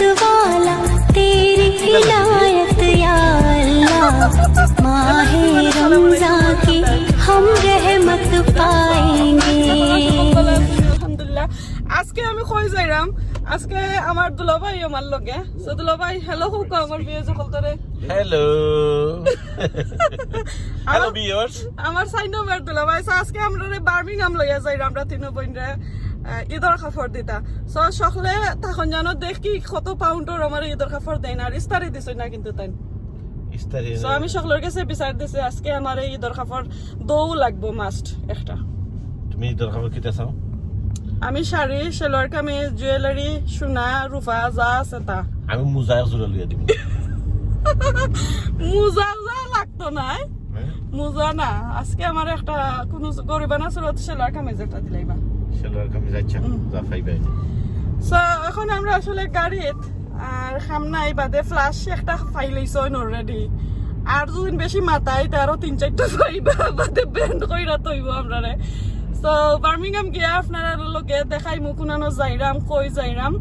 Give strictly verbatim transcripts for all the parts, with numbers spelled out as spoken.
वाला तेरी इनायत या अल्लाह, माह रमजान की हम रहमत पाएंगे। আলহামদুলিল্লাহ। আজকে আমি কই যাইরাম, আজকে আমার দুলাভাই আমার লগে। So দুলাভাই, hello কউক্কা আমার viewers অকলতরে। Hello। Hello আমার viewers। আমার চাইর নম্বর দুলাভাই। So আজকে আমরারে বার্মিংহাম লইয়া যাইরাম, আমরা তিনো বইনরে, আহ, ঈদর কাপড় দিতা। So সকলে তখন জানো দেখি কত পাউন্ডর আমার ঈদর কাপড় দেইন, আর ইস্তারি দিছইন না কিন্তু তাইন। ইস্তারি। So আমি সকলর গেছে বিচার দিছি, আজকে আমার এই ঈদর কাপড় দৌ লাগবো must একটা। তুমি ঈদর কাপড় কিতা চাও? আমি শাড়ি, সেলোয়ার কামিজ, জুয়েলারি, সোনা, রূপা যা আছে তা। আমি মোজা এক জোড়া লইয়া দিমু। মোজা যা লাগতো নায়। হ্যাঁ? মোজা না, আজকে আমার একটা কোনো গরিবানা সুরত সেলোয়ার কামিজ একটা দিলাইবা। সেলোয়ার কামিজ, আচ্ছা, হুম। যা পাইবায়। So এখন আমরা আসলে গাড়িত আর কাম নাই, বাদে ফ্লাশ একটা পাইলাইছইন already। আর দুদিন বেশি মাতাই, তে আরো তিন চাইরটা পাইবা, বাদে ব্যান্ড কইরা থইবো আমরারে। So বার্মিংহাম গিয়া আপনারার লগে দেখাইমু কুনানো যাইরাম, কই যাইরাম,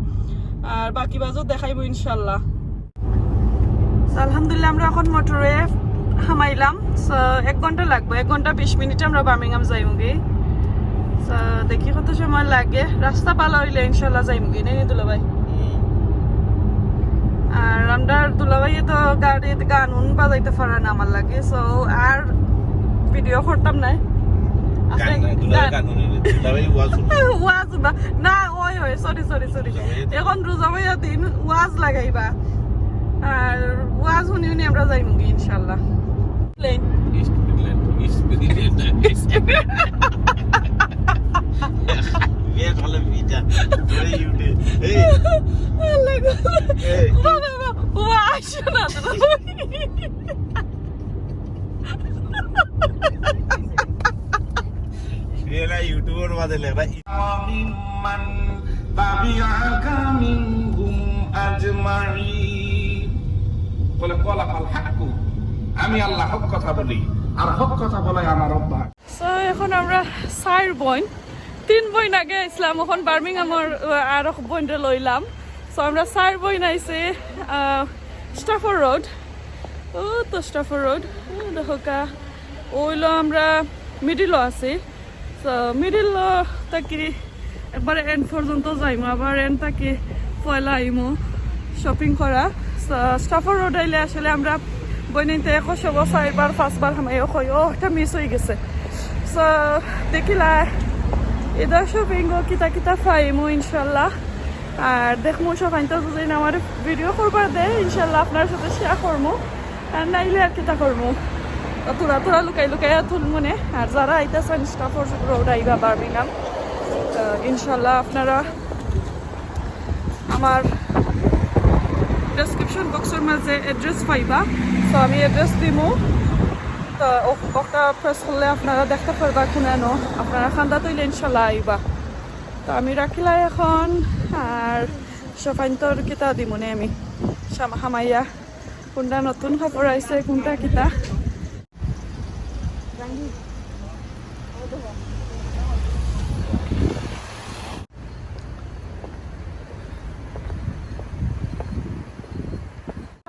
আর বাকি বাজও দেখাইমু ইনশাল্লাহ। So আলহামদুলিল্লাহ, আমরা এখন মোটরওয়ে হামাইলাম। So এক ঘন্টা লাগবো, এক ঘন্টা বিশ মিনিটে আমরা বার্মিংহাম যাইমুগি। So দেখি কত সময় লাগে, রাস্তা ভালা অইলে ইনশাল্লাহ যাইমুগি, নায় নি দুলাভাই? আর আমরার দুলাভাইয়ে তো গাড়িত গান উন বাজাইতা পারে না আমার লাগি, so আর ভিডিও করতাম নায়। গান নাই, দুলাভাই গান। গান হুনে, দুলাভাই ওয়াজ হুনে। ওয়াজ না, না, ওই, ওই, sorry, sorry, sorry। দুলাভাই এখন রোজা মাইয়া দিন ওয়াজ লাগাইবা। আর ওয়াজ হুনি হুনি আমরা যাইমুগি ইনশাল্লাহ। Plane। Spirit land, spirit land। বিয়ে করলে বিটা। ধরে ইউটে। এই। আল্লাহ গো। এই। বাবা, বাবা, ওয়া, শোনা তো। বিয়ে না YouTubeর মাঝে লেখা। وممن تبعك منهم أجمعين। বলে, قال الحق, আমি আল্লাহ হক কথা বলি, আর হক কথা বলাই আমার অভ্যাস। So, এখন আমরা চাইর বইন, তিন বইন আগে আইছলাম, এখন বার্মিংহামর, আহ, আরক বইনরে লইলাম। So, আমরা চাইর বইন আইছি, আহ, স্টাফোর্ড রোড। ও তো স্টাফোর্ড রোড, ও দেখো কা, ওইলো আমরা মিডিলও আছি। So, মিডিল থাকি একবারে এন্ড পর্যন্ত যাইমু, আবার এন্ড থাকি পয়লা আইমু শপিং করা। So, স্টাফোর্ড রোড আইলে আসলে আমরা বইনাইতে একশো বছর চাইরবার, পাঁচবার হামাইও কই, "ও, একটা মিস অই গেছে।" So, দেখিলা, ইদার শপিংও কিতা কিতা পাইমু ইনশাল্লাহ। আর দেখমু সবাই তো যদি আমার ভিডিও করবার দে, ইনশাল্লাহ আপনার সাথে শেয়ার করমু। আর নাইলে আর কিতা করমু? তো থুড়া থুড়া লুকাই লুকাইয়া তুলমু নে। আর যারা আইতাছইন স্টাফোর্ড রোড আইবা বার্মিংহাম, তো ইনশাল্লাহ আপনারা আমার ডেসক্রিপশন বক্সর মাঝে অ্যাড্রেস পাইবা। So আমি অ্যাড্রেস দিমু। তো ও-, ওটা প্রেস করলে আপনারা দেখতা পারবা কুনানো। আপনারা কান্দাত অইলে ইনশাল্লাহ আইবা। তো আমি রাখিলাই এখন। আর সবাইন্তর কিতা দিমু নে আমি। সাম-, হামাইয়া। কুনটা নতুন কাপড় আইছে, কুনটা কিতা।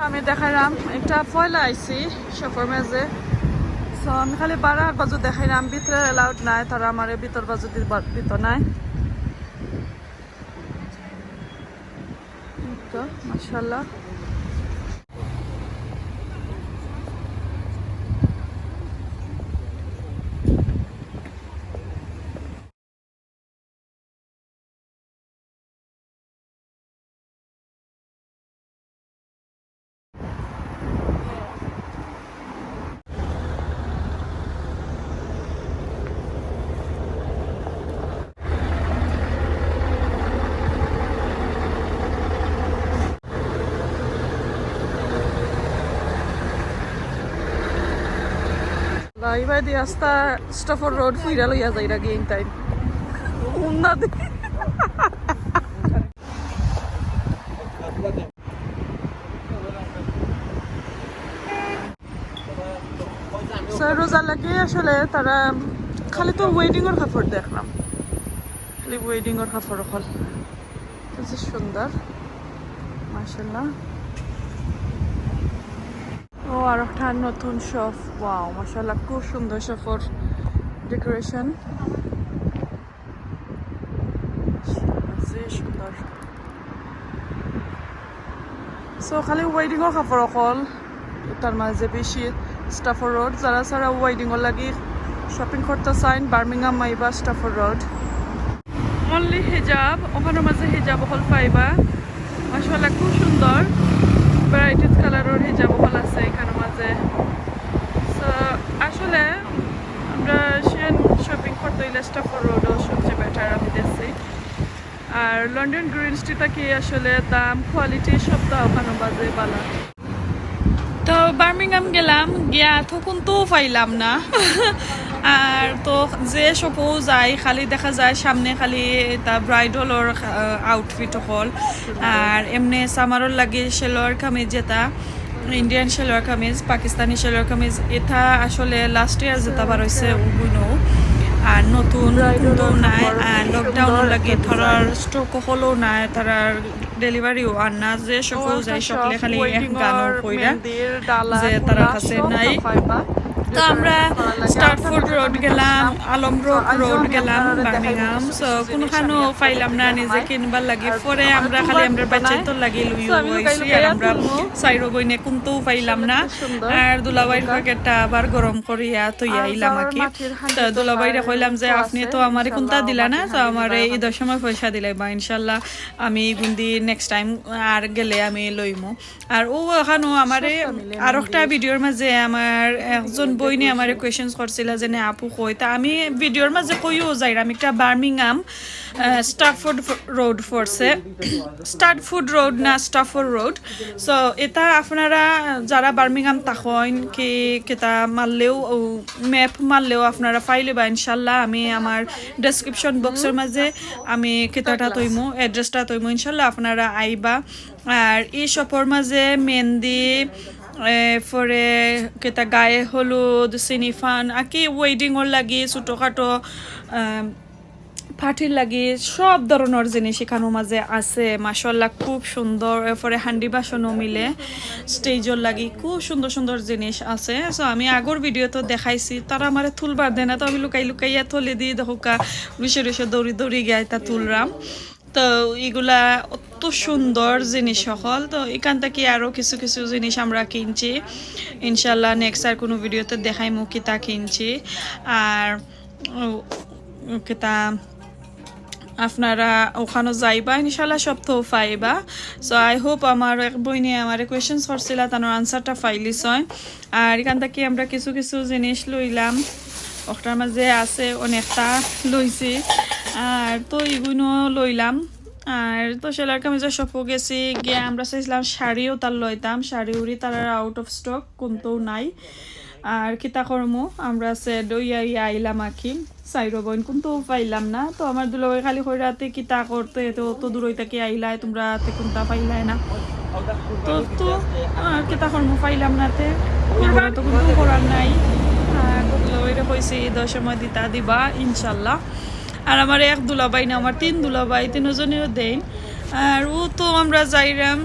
আমি দেখাইরাম, একটা পয়লা আইছি শপর মাঝে। So আমি খালি বারার বাজু দেখাইরাম, ভিতরে allowed নাই, তারা আমারে ভিতর বাজু দিবা-, দিত নায়। তো, মাশাআল্লাহ। ভাই, ভাই, দি আস্তা স্টাফোর্ড রোড ফুইরা লইয়া যাইরা গিয়া ইনতাই। উন্না দি। So, রোজার লাগি আসলে তারা খালি তো ওয়েডিংর কাপড় দেখলাম, খালি ওয়েডিংর কাপড় অকল। কি যে সুন্দর। মাশাআল্লাহ। ও, আর একটা নতুন শপ। ওয়াও, মাশাআল্লাহ, খুব সুন্দর শপর ডেকোরেশন। যে সুন্দর। সো খালি ওয়েডিংর কাপড় অকল তার মাঝে বেশি স্টাফোর্ড রোড। যারা যারা ওয়েডিংর লাগি শপিং করতে চাইন, বার্মিংহাম আইবা স্টাফোর্ড রোড। অনলি হিজাব, ওখানর মাঝে হিজাব অকল পাইবা। মাশাআল্লাহ, খুব সুন্দর ভ্যারাইটিস কালারর হিজাব অকল আছে এখানর মাঝে। সো আসলে আমরা এশিয়ান শপিং করতে হইলে স্টাফোর্ড রোডও সবচেয়ে বেটার আমি দেখছি। আর লন্ডন গ্রিন স্ট্রিট থাকি আসলে দাম, কোয়ালিটি সবটা ওখানর মাঝে ভালো। তো বার্মিংহাম গেলাম, গিয়া তো কুন্তাও পাইলাম না। আর তো যে শপও যাই, খালি দেখা যায় সামনে খালি এটা ব্রাইডালর আউটফিট অকল। আর এমনে সামারর লাগি সেলোয়ার কামিজ, যেটা ইন্ডিয়ান সেলোয়ার কামিজ, পাকিস্তানি সেলোয়ার কামিজ, এটা আসলে লাস্ট ইয়ার যেটা বার হইছে, ওগুলো। আর নতুন কুন্তাও নাই। আর লকডাউনর লাগি তারার স্টক অকলও নাই, তারার ডেলিভারিও আর না। যে শপও যাই, সকলে খালি এক গানও কইরা যে তারার কাছে নাই। তো আমরা স্টাফোর্ড রোড গেলাম, আলমব্রুক রোড গেলাম, বার্মিংহাম। সো কোনোখানও পাইলাম না নিজে কিনবার লাগি। পরে আমরা খালি আমরা বাচ্চাইন্তর লাগি লইয়া আইছি। আর আমরা চাইরো বইনে কুন্তাও পাইলাম না। আর দুলাভাইর পকেটটা আবার গরম করিয়া থইয়া আইলাম আর কি। তো দুলাভাইরে কইলাম যে, "আপনে তো আমারে কুন্তা দিলা না, তো আমারে ঈদর সময় পয়সা দিলাইবা, ইনশাল্লাহ আমি ইগুইন দি নেক্সট টাইম আর গেলে আমি লইমু।" আর ও ওখানও আমারে আরোকটা ভিডিওর মাঝে আমার একজন বইনে আমারে কোয়েশ্চেন্স করছিলা যে, "নে আপু কই?" তা আমি ভিডিওর মাঝে কইও যাইরাম, একটা বার্মিংহাম, আহ, স্টাফোর্ড ফ-, রোড পড়ছে। স্টাফোর্ড রোড না, স্টাফোর্ড রোড। সো এটা আপনারা যারা বার্মিংহাম থাকইন, কি কিতা মারলেও, ও, ম্যাপ মারলেও আপনারা পাইলিবা ইনশাল্লাহ। আমি আমার ডেসক্রিপশন বক্সর মাঝে আমি কিতাটা থইমু, অ্যাড্রেসটা থইমু, ইনশাল্লাহ আপনারা আইবা। আর এই শপর মাঝে মেহেন্দি, এ, পরে কিতা গায়ে হলুদ, সিনিফান, আর কি ওয়েডিংর লাগি ছোটোখাটো, আহ, পার্টির লাগি সব ধরনর জিনিস এখানর মাঝে আছে। মাশাআল্লাহ, খুব সুন্দর। এরপরে হান্ডি বাসনও মিলে, স্টেজর লাগি খুব সুন্দর সুন্দর জিনিস আছে। সো আমি আগর ভিডিওত দেখাইছি, তারা আমারে তুলবার দেয় না, তো আমি লুকাই লুকাইয়া থলে দি দেখউক্কা, রুশে রুশে দৌড়ি দৌড়ি গিয়া এটা তুলরাম। তো ইগুলা অত সুন্দর জিনিস সকল। তো এখান থাকি আরও কিছু কিছু জিনিস আমরা কিনছি, ইনশাল্লাহ নেক্সট আর কোনো ভিডিওত দেখাইমু কিতা কিনছি। আর ও, কিতা আপনারা ওখানও যাইবা, ইনশাল্লাহ সব তো পাইবা। সো আই হোপ আমার এক বইনে আমারে কোয়েশ্চেন্স করছিলা, তানর আনসারটা পাইলিছইন। আর এখান থাকি আমরা কিছু কিছু জিনিস লইলাম, ওটার মাঝে আছে অনেকটা লইছি, আর তো ইগুইনও লইলাম। আর তো সেলোয়ার কামিজর শপও গেছি, গিয়া আমরা চাইছিলাম শাড়িও তার লইতাম, শাড়ি উড়ি তারার আউট অফ স্টক, কুন্তাও নাই। আর কিতা করমু, আমরা সেড অইয়া ইয়া আইলাম আর কি। চাইরো বইন কুন্তাও পাইলাম না। তো আমার দুলাভাই খালি কইরা, "তে কিতা করতে, এত অত দূর থাকি আইলায়, তোমরা তে কুন্তা পাইলায় না?" তো, তো, আহ, কিতা করমু, পাইলাম না তে। আমরা তো কুন্তাও করার নাই। আর দুলাভাইরে কইছি, "ঈদর সময় দিতা দিবা, ইনশাল্লাহ।" আর আমার এক দুলাভাই না, আমার তিন দুলাভাই, তিনজনেও দেইন। আর ও তো আমরা যাইরাম,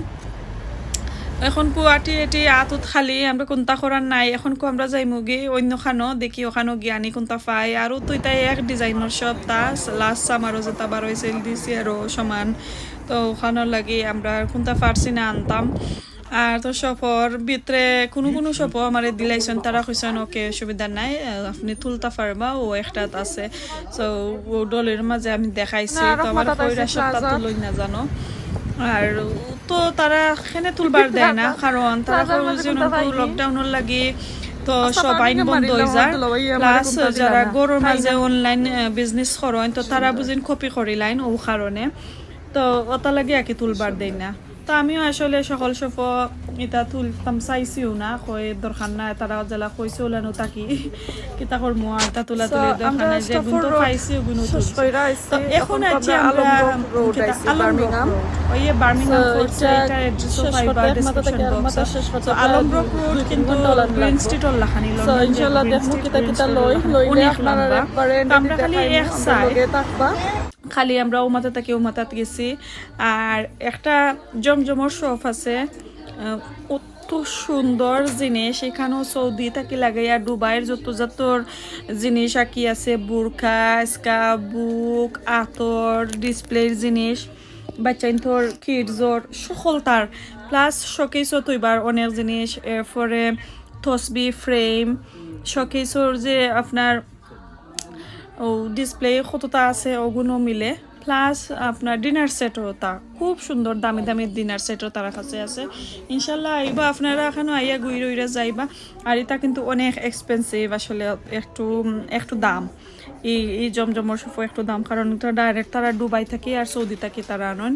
এখন কু আটি আটি আতুত খালি, আমরা কুন্তা করার নাই। এখন কু আমরা যাইমুগি অইন্যখানো, দেখি ওখানো গিয়া আনি কুন্তা পাই। আর ও তো ইতা এক ডিজাইনর শপ, তা লাস্ট সামারও যেটা বার হইছিল, দিছি আরও সমান। তো ওখানো লাগি আমরা কুন্তা পারছি না আনতাম। আর তো শপর ভিতরে কোনো কোনো শপও আমারে দিলাইছইন, তারা কইছইন, "ওকে, অসুবিধা নাই, আহ, আপনি তুলতা পারবা, ও একটাত আছে।" তো ও ডলের মাঝে আমি দেখাইছি, তো আমার কইরা শপটা তুলই না জানো। আর তো তারা কেনে তুলবার দেয় না, কারণ তারা কয় যে লকডাউনর লাগি তো সব আইন বন্ধ হয়ে যায়। প্লাস যারা ঘরর মাঝে অনলাইন বিজনেস করইন, তো তারা বুঝইন কপি করিলাইন, ও কারণে তো ওটা লাগি আর কি তুলবার দেয় না। তো আমিও আসলে সকল শপ ইতা তুলতাম চাইছিও না, কই দরকার না, তারা যেলা কইছে ওলানো থাকি কিতা করমু, আর তা তুলা তুলি দরকার নাই, যে গুণ তো পাইছি ওগুণ তুলছি। তো এখন আছি আমরা আলমব্রুক রোড, ওই বার্মিংহাম ফোর্টস, এটা অ্যাড্রেসও পাইবা ডেসক্রিপশন বক্সে। তো আলমব্রুক রোড কিন্তু গ্রিন স্ট্রিটর লাখানি, লন্ডন যে গ্রিন স্ট্রিট, গ্রিন স্ট্রিটর লাখানি অনেক লম্বা। তো আমরা খালি এক সাইড খালি আমরা ও মাথা থাকি ও মাথাত গেছি। আর একটা জমজমর শপ আছে, আহ, অত সুন্দর জিনিস। এখানেও সৌদি থাকি লাগাইয়া দুবাইর যত জাতর জিনিস আকি আছে, বুরকা, স্কার্ফ, বুক, আতর, ডিসপ্লের জিনিস, বাচ্চাইন্তর, কিডসর, সকল তার। প্লাস শোকেসও থইবার অনেক জিনিস, এরপরে তসবি ফ্রেম, শোকেসর যে আপনার ও ডিসপ্লে কতটা আছে ওগুলো মিলে, প্লাস আপনার ডিনার সেটও তা খুব সুন্দর দামি দামি ডিনার সেটও তার কাছে আছে। ইনশাল্লাহ আইবা, আপনারা এখানে আইয়া ঘুরে উইরা যাইবা। আর এটা কিন্তু অনেক এক্সপেন্সিভ আসলে, একটু একটু দাম। এই এই জমজমর শপও একটু দাম, কারণ এটা ডাইরেক্ট তারা দুবাই থাকি আর সৌদি থাকি তারা আনন।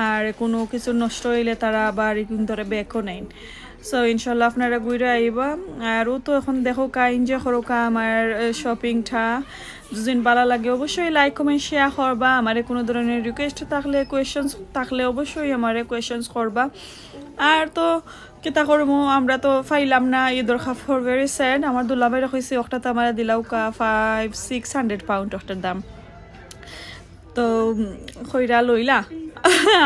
আর কোনো কিছু নষ্ট হইলে তারা আবার ইগুন ধরে ব্যাকও নেন। সো ইনশাল্লাহ আপনারা ঘুরে আইবা। আর ও তো এখন দেখো কা, এনজয় করো কা আমার শপিংটা। যদি ভালো লাগে অবশ্যই লাইক কমেন্ট শেয়ার করবা। আমারে কোনো ধরনের রিকোয়েস্ট থাকলে, কোয়েশ্চেন্স থাকলে অবশ্যই আমারে কোয়েশ্চেন্স করবা। আর তো কিতা করমু, আমরা তো পাইলাম না ঈদর কাপড়, ভেরি স্যাড। আমার দুলাভাইরে কইছি ওটাতে আমারে দিলাও কা ফাইভ সিক্স হান্ড্রেড পাউন্ড ওটার দাম। তো উম, কইরা লইলা।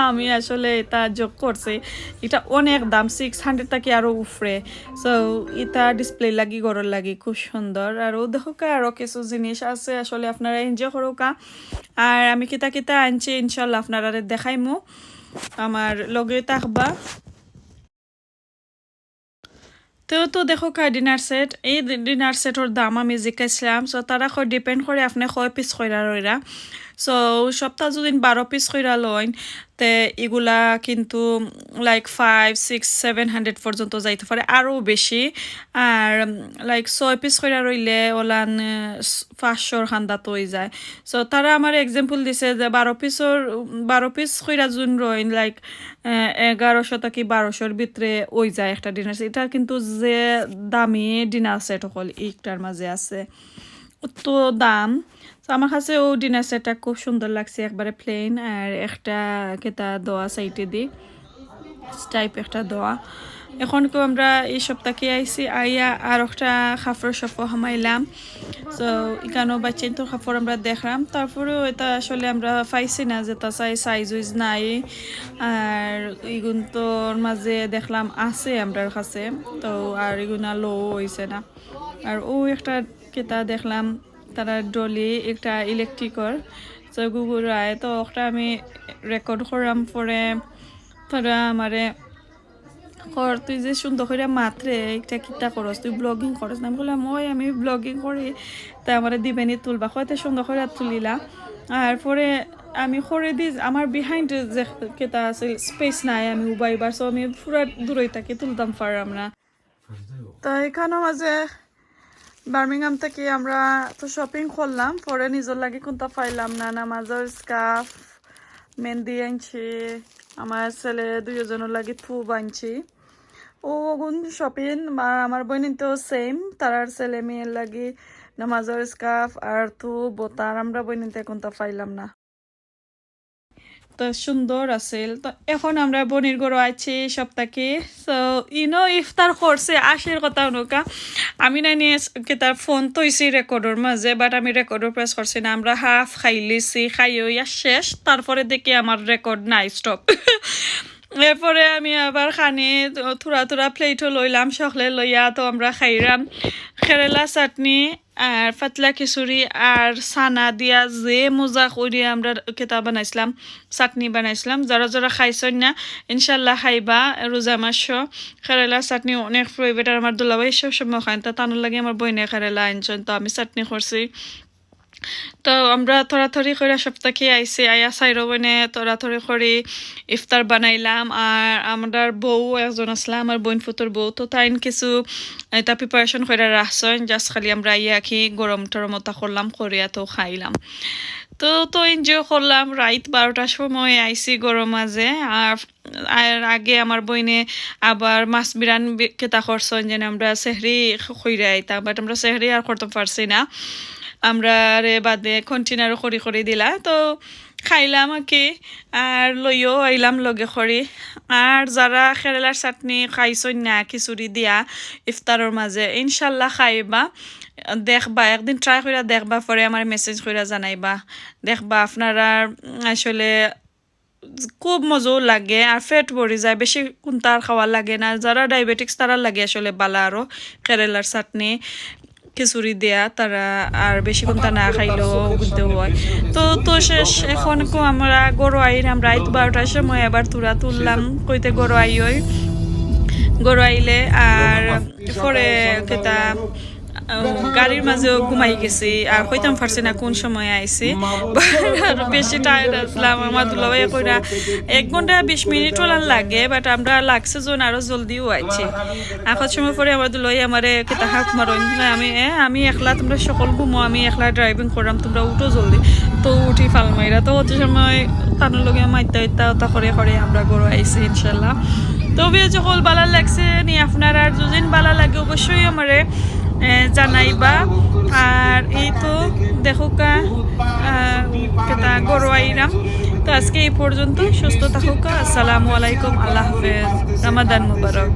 আমি আসলে এটা যোগ করছি, এটা অনেক দাম, সিক্স হান্ড্রেড থাকি আরও উপরে। সো এটা ডিসপ্লে লাগি, ঘরর লাগি খুব সুন্দর। আর ও দেখো কা, আরও কিছু জিনিস আছে, আসলে আপনারা এনজয় করো কা। আর আমি কিতা কিতা আনছি ইনশাল্লাহ আপনারারে দেখাইমু, আমার লগে থাকবা। তো তো দেখো কা ডিনার সেট, এই ডিনার সেটর দাম আমি জিকাইছিলাম। সো তারা কয় ডিপেন্ড করে আপনি কয় পিস কইরা রইরা। সো সপ্তাহ যদি বারো পিস কইরা লইন, তে ইগুলা কিন্তু like five six seven hundred পর্যন্ত যাইতে পারে, আরও বেশি। আর লাইক ছয় পিস কইরা রইলে ওলান পাঁচশোর খান্দাত হয়ে যায়। সো তারা আমার এক্সাম্পল দিছে যে বারো পিসর, বারো পিস কইরা জুন রইন, লাইক এগারোশো থাকি বারোশোর ভিতরে ওই যায় একটা ডিনার সেট। এটা কিন্তু যে দামি ডিনার সেট হকল ইকটার মাঝে আছে, অত দাম। তো আমার কাছে ও ডিনার সেটটা খুব সুন্দর লাগছে, একবারে প্লেন আর একটা কেতা দেওয়া সাইডে দি, স্ট্রাইপ একটা দেওয়া। এখন কেউ আমরা এই সপ্তাহে আইছি, আইয়া আর একটা কাপড় শপও হামাইলাম। তো এখানেও বাচ্চাইন্তর কাপড় আমরা দেখলাম, তারপরেও এটা আসলে আমরা পাইছি না, যেটা চাই সাইজ উইজ নাই। আর ইগুন তোর মাঝে দেখলাম আছে আমরার কাছে, তো আর ইগুন আর লো হইছে না। আর ও একটা কেতা দেখলাম, তারা ডলি একটা ইলেকট্রিকর, তো গুগুর আয়, তো ওটা আমি রেকর্ড করলাম। পরে তারা আমারে কর, "তুই যে সুন্দর করে মাতরে, একটা কিতা করস, তুই ব্লগিং করস না?" আমি বললাম, "ওই আমি ব্লগিং করি।" তা আমারে দিবেনি তুলবা, কয়তে সুন্দর করে তুলিলা। আর পরে আমি করে দিই, আমার বিহাইন্ড যে কেতা আছে, স্পেস নাই, আমি উবাইবার, সো আমি পুরা দূরই থাকি, তুলতাম পারলাম না। তো এখানো মাঝে বার্মিংহাম থাকি আমরা তো শপিং করলাম, পরে নিজর লাগি কোনটা পাইলাম না, নামাজর স্কার্ফ, মেহেন্দি আনছি, আমার ছেলে দুইজনর লাগি থুব আনছি। ও ওগুন শপিং, আর আমার বইনিন তো সেম, তারার ছেলে মেয়ের লাগি নামাজর স্কার্ফ আর থুব, বোতার, আমরা বইনিন তো কোনটা পাইলাম না। তো সুন্দর আছিল। তো এখন আমরা বইনির ঘরো আছি সপ্তাহে। তো ইনো ইফতার করছে, আসল কথা অনুকা। আমি না নিয়ে স-, কিতার ফোন থইছি রেকর্ডর মাঝে, বাট আমি রেকর্ডও প্রেস করছি না। আমরা হাফ খাইলিছি, খাইও ইয়া শেষ, তারপরে দেখি আমার রেকর্ড নাই, স্টপ। এরপরে আমি আবার খানি থুড়া থুড়া প্লেটও লইলাম, সকলে লইয়া তো আমরা খাইলাম কেরেলা চাটনি আর পাতলা খিচুড়ি আর চানা দিয়া যে মজা করি আমরা কিতা বানাইছিলাম, চাটনি বানাইছিলাম। যারা যারা খাইছইন না, ইনশাল্লাহ খাইবা রোজা মাসো। কেরেলা চাটনি অনেক ফেভারিট, আর আমার দুলাভাই সব সময় খাইন, তা তানুর লাগি আমার বইনে কেরেলা আনছইন, তো আমি চাটনি করছি। তো আমরা থড়াথড়ি করে সপ্তাহে আইছি, আইয়া চাইরো বইনে থড়াথড়ি করি ইফতার বানাইলাম। আর আমরার বউ একজন আসলা, আমার বইন ফুতুর বউ, তো তাইন কিছু এটা প্রিপারেশন করে রাখছইন, জাস্ট খালি আমরা আইয়া কি গরম টরম ওটা করলাম, করিয়া তো খাইলাম। তো তো এনজয় করলাম, রাইত বারোটার সময় আইছি ঘরর মাঝে। আর আর আগে আমার বইনে আবার মাছ বিরান বি-, কেতা করছইন, যেন আমরা সেহরি খ-, খইরা আইতাম, বাট আমরা সেহরি আর করতাম পারছি না, আমরা রে বাদে কন্টিনিউ করি করি দিলা। তো খাইলাম আর কি, আর লইও আইলাম লগে করি। আর যারা কেরেলার চাটনি খাইছইন না খিচুড়ি দিয়া ইফতারর মাঝে, ইনশাল্লাহ খাইবা। দেখবা, একদিন ট্রাই কইরা দেখবা, পরে আমারে মেসেজ কইরা জানাইবা। দেখবা আপনারা, উম, আসলে খুব মজাও লাগে আর পেট ভরি যায়, বেশি কুন্তা আর খাওয়া লাগে না। যারা ডায়াবেটিক্স তারার লাগি আসলে বালা আরো কেরেলার চাটনি খিচুড়ি দেয়া তারা, আর বেশি কুন্তা না খাইলেও কিন্তু হয়। তো, তো শেষ, এখন কো আমরা ঘরো আইরাম রাইত বারোটার সময়, আবার তুরা তুললাম কইতে ঘরো আই ওই, ঘরো আইলে আর পরে কিতা, আহ, গাড়ির মাঝেও ঘুমাই গেছি, আর কইতাম পারছি না কোন সময় আইছি। আর বেশি টায়ার্ড আসলাম, আমার দুলাভাই কইরা এক ঘন্টা বিশ মিনিট ওলান লাগে, বাট আমরা লাগছে জন আরো জলদিও আইছি। আর কত সময় পরে আমার দুলাভাই আমারে কিতা হাক মারইন, না, আমি, এ, আমি একলা, তোমরা সকল ঘুমো, আমি একলা ড্রাইভিং করলাম, তোমরা উঠো জলদি। তো উঠি ফাল মাইরা, তো অত সময় তানুর লগে মাইতা হইতা ওটা করে করে আমরা ঘরো আইছি ইনশাল্লাহ। তো ভিডিও সকল বালা লাগছে নি আপনার, আর যদি বালা লাগে অবশ্যই আমারে, এ, জানাইবা। আর এই তো দেখুক্কা, আহ, কিতা ঘরো আইরাম। তো আজকে এই পর্যন্ত, সুস্থ থাকুক্কা, আসসালামু আলাইকুম, আল্লাহ হাফেজ, রমাদান মুবারক।